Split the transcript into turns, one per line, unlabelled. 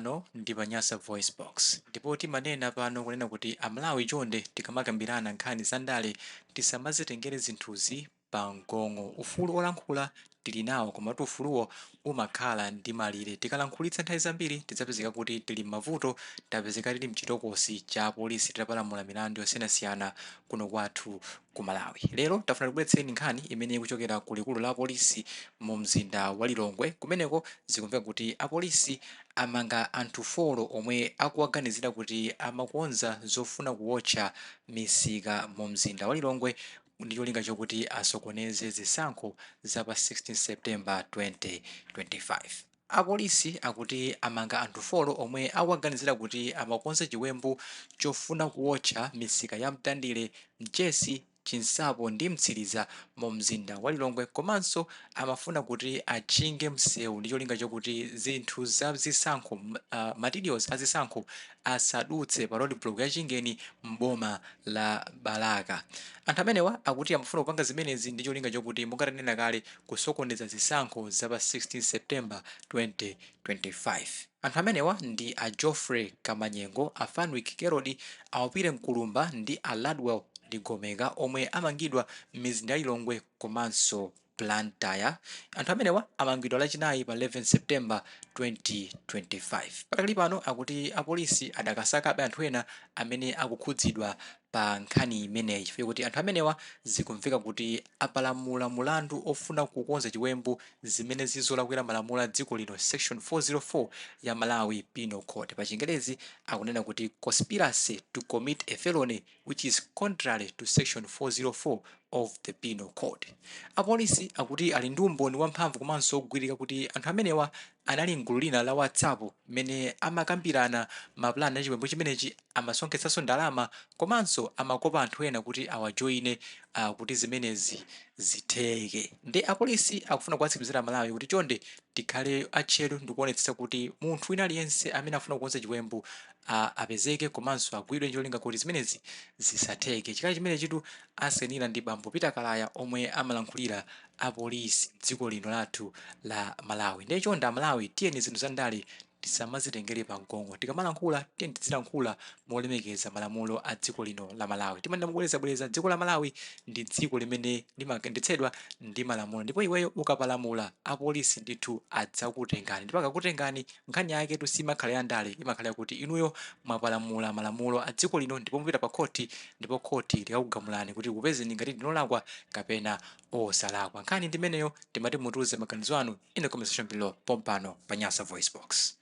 Pano ndi pa Nyasa VoiceBox, ndipo timanena pano kunena kuti Amalawi, chonde, tikamakambirana nkhani za ndale tisamazitengere zinthuzi pa mgong'o. Ufulu olankhula tili nawo, komatu ufuluwo umakhala ndi malire. Tikalankhulitsa nthawi zambiri tidzapezeka kuti tili m'mavuto, tapezeka tili mchitokosi cha polisi titapalamula milandu yosiyanasiyana kuno kwathu ku Malawi. Lero tafuna tikubweretseni nkhani imene ikuchokera ku likulu la polisi mu mzinda wa Lilongwe. Kumeneko zikumveka kuti apolisi amanga anthu 4 omwe akuwaganizira kuti amakonza zofuna kuwotcha misika mu mzinda wa Lilongwe ndi cholinga chokuti asokoneze zisankho za pa 16 September 2025. Apolisi akuti amanga anthu 4 omwe akuwaganizira kuti amakonza chiwembu chofuna kuwotcha misika ya Mtandire, Mchesi, Chinsapo ndi Mtsiriza mu mzinda wa Lilongwe, komanso amafuna kuti atchinge msewu ndi cholinga chokuti zinthu za zisankho, materials azisankho, asadutse pa roadblock ya Chingeni m'boma la Balaka. Anthu amenewa akuti amafuna kupanga zimenezi ndi cholinga chokuti, monga tanena kale, kusokoneza zisankho za pa 16 September 2025. Anthu amenewa ndi a Geoffrey Kamanyengo, a Fanwick Kerodi, a Wapire Mkulumba ndi a Ladwell Ligomeka, omwe amangidwa m'mizinda ya Lilongwe komanso Blantyre. Anthu amenewa amangidwa Lachinayi pa 11 September 2025. Patakali pano akuti apolisi adakasakabe anthu ena amene akukhudzidwa pa nkhani imeneyi, chifukwa kuti anthu amenewa zikumveka kuti apalamula mulandu ofuna kukonza chiwembu, zimene zizolakwira malamulo a dziko lino, section 404 ya Malawi Penal Code. Pa Chingerezi akunena kuti conspiracy to commit a felony, which is contrary to section 404 of the Penal Code. Apolisi akuti ali ndi umboni wamphamvu komanso ogwirika kuti anthu amenewa anali mgulu lina la WhatsApp mmene amakambirana mapulani a chiwembu chimenechi, amasonkhetsanso ndalama komanso amakopa anthu ena kuti awajoyine kuti zimenezi zitheke. Ndi apolisi akufuna kuwatsimikizira Malawi kuti chonde tikhale atcheru ndikuonetsetsa kuti munthu wina aliyense amene afuna kukonza chiwembu apezeke komanso agwidwe ncholinga kuti zimenezi zisatheke. Chikalata chimene chitu asainira ndi bambo Peter Kalaya, omwe amalankhulira apolisi mdziko lino lathu la Malawi. Ndiye chonde Amalawi, tiyeni zinthu za ndale tisamazitengere pamgongo. Tikamalankhula, tiyeni tizilankhula molemekeza malamulo a dziko lino la Malawi. Timanena mobwerezabwereza, dziko la Malawi ndi dziko limene limayendetsedwa ndi malamulo, ndipo iweyo ukapalamula, apolisi ndithu adzakutengani, ndipo akakutengani, nkhani yake tu simakhala ya ndale, imakhala yakuti inuyo mwapalamula malamulo a dziko lino, ndipo mupita pa khoti, ndipo khoti likakugamulani kuti kupezeni ngati ndinolakwa kapena osalakwa. Nkhani ndimeneyo. Timati mutiuze maganizo anu in the comment section below pompano pa Nyasa Voice Box.